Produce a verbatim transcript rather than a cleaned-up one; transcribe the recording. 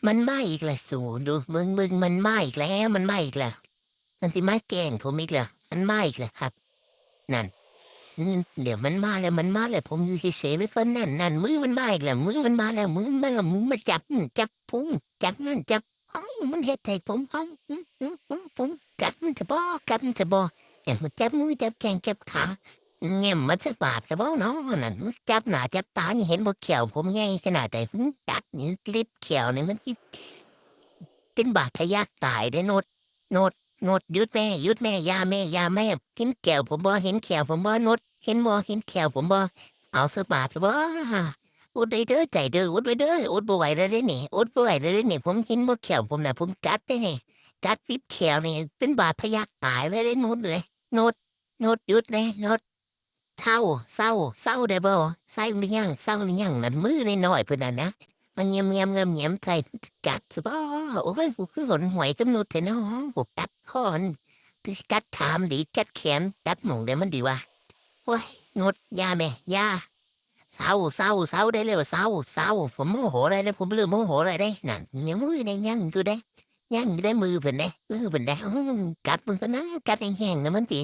มันมาอีกแล้วสูดู เบิ่งๆ มันมาอีกแล้ว มันมาอีกแล้ว มันสิมาแกล้งผมอีกแล้ว มันมาอีกแล้วครับ นั่น อืม เดี๋ยวมันมาแล้ว มันมาแล้ว ผมอยู่เฉยๆ ไว้ก่อน นั่น นั่น มือมันมาอีกแล้ว มือมันมาแล้ว มือมันมาแล้ว มือมาจับ อืม จับพุง จับนั่น จับ เอ้า มันเฮ็ดให้ผม เอ้า อืม อืม อืม ผม กัดมันซะบ่ กัดมันซะบ่ เอ้า จับมือ จับแข้ง จับขา แง้มมันซะบาดซะบ่เนาะ นั่น มันจับหน้าจับตานี่ เห็นบ่แข้วผมใหญ่ขนาดใด อืม กัดนี่ เล็บแข้วนี่ มันสิ เป็นบาดทะยักตายเด้ โนด โนด โนด หยุดแม่ หยุดแม่ อย่าแม่ อย่าแม่ เห็นแข้วผมบ่ เห็นแข้วผมบ่ โนด เห็นบ่ เห็นแข้วผมบ่ เอาซะบาดซะบ่ อดได้เด้อ ใจเด้อ อดไว้เด้อ อดบ่ไหวแล้วเด้นี่ อดบ่ไหวแล้วเด้นี่ ผมเห็นบ่แข้วผมน่ะ ผมกัดเด้นี่ กัดปิดแข้วนี่ เป็นบาดทะยักตายเลยเด้ โนดเอ้ย โนด โนด หยุดเลย โนด เซา เซา เซาได้บ่ เซาหรือยัง เซาหรือยัง นั่นมือน้อยๆ เพิ่นน่ะนะ มันแง้มๆ แง้มๆ ใส่ กัดซะบ่ โอ้ย กูคือหนหวยกับโนดแท้น้อ กูกัดคอมัน กูสิกัดขามันดี กัดแขน กัดหม่องใดมันดีวะ โอ้ย โนด อย่าแม่ อย่า เซา เซา เซาได้แล้ว เซา เซา ผมโมโหได้แล้ว ผมเริ่มโมโหได้เด้ นั่น ยังมือได้ยังอยู่เด้ ยังอยู่ได้มือเพิ่นเด้ มือเพิ่นเด้ อื้อ กัดมึงก็นะ กัดแฮงๆ นะ มันสิ